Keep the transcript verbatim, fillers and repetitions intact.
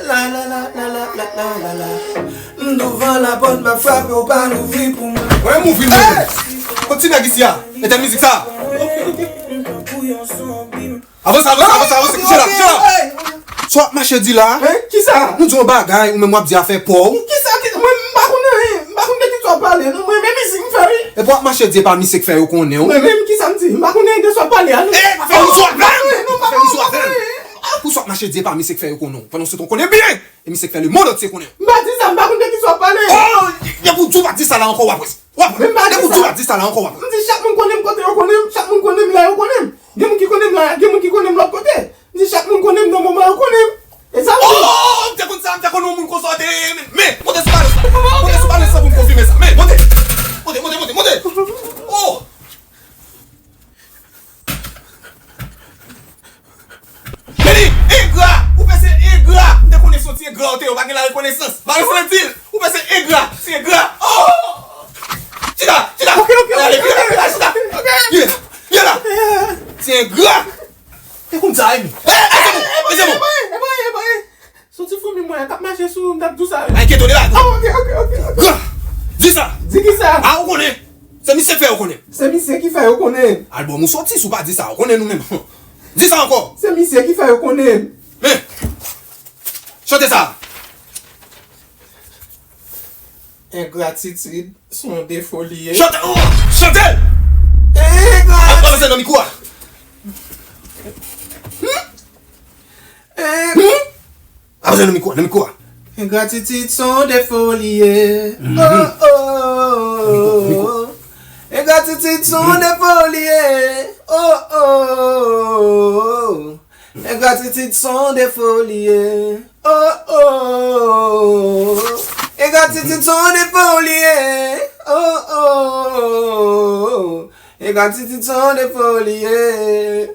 La la la la la la la la la. M douvan lapòt m ap frape, w pa louvri pou mwen. Mwen mouvi mwen. Kot ti nèg isi a? Etèn mizik sa. Avanse, avanse, avanse, avanse. Kouche la, kouche la. Sa w ap mache di la? Hein? Kisa? Nou di yon bagay, ou menm w ap di afè pa w. Kisa? Ki, mwen, m pa konn anyen. M pa konn de kisa w ap pale, non. Mwen, men mizik m fè, wi. Epi w ap mache di e pa misye k fè yo konnen w. Mwen menm, kisa m di? M pa konn anyen de sa w ap pale a, non. Eh, pa fè yon sou avè m. Non, pa fè yon sou avè m. Pou sa w ap mache di e pa misye k fè yo konnen w. Pandan se tan w konnen byen. E misye k fè lemonn antye konnen w. M pa di sa, m pa konn de kisa w ap pale. Oh, depi w di w pa di sa la ankò, w ap wè. W ap wè. Depi w di w pa di sa la ankò, w ap wè. M di chak moun konnen m kote yo konnen m, chak moun konnen m lè yo konnen m. Gen moun ki konnen m la, gen moun ki konnen m lòt kote. M di chak moun konnen m nan moman yo konnen m. E sa m di. Oh, m te konn sa, m te konn yon moun konsa w te ye, men, men, monte sou balans la. Monte sou balans la pou m konfime sa. Men, monte. Monte, monte, monte, monte. Oh. Meni, engra! Ou pèse engra! M te konnen se yon ti engra ou te ye, ou pa gen larekonesans. Balans lan di l, ou pèse engra! Ti engra! Oh! Chita! Chita! Ok, ok, ok, ok, chita! Ok. Ye la! Ye la! Ti engra! Te konn sa, wi. Eh, eh, se bon! Eh, se bon! Soti foumi mwen k ap mache sou ou, m t ap di w sa. Ay, kieto, de la. Ah, ok, ok, ok, ok. Gran! Di sa! Di ki sa? Ah, ou konnen! Se misye k fè yo konnen. Se misye ki fè yo konnen. Albòm ou soti, si w pa di sa, ou konnen nou menm. Di sa ankò! Se misye ki fè yo konnen. Men! Chante sa! Engratitid se yon defo li ye. Chante! Oh! Chante! Engratitid. Avanse nan mikwo a. Hmm? Avanse nan mikwo a, nan mikwo a. Engratitid se yon defo li ye. Oh, oh, oh, oh. Engratitid se yon defo li ye. Oh, oh, oh, oh. Engratitid se yon defo li ye. Oh, oh, oh, oh. Engratitid se yon defo li ye. Oh, oh, oh, oh. Engratitid se yon defo li ye.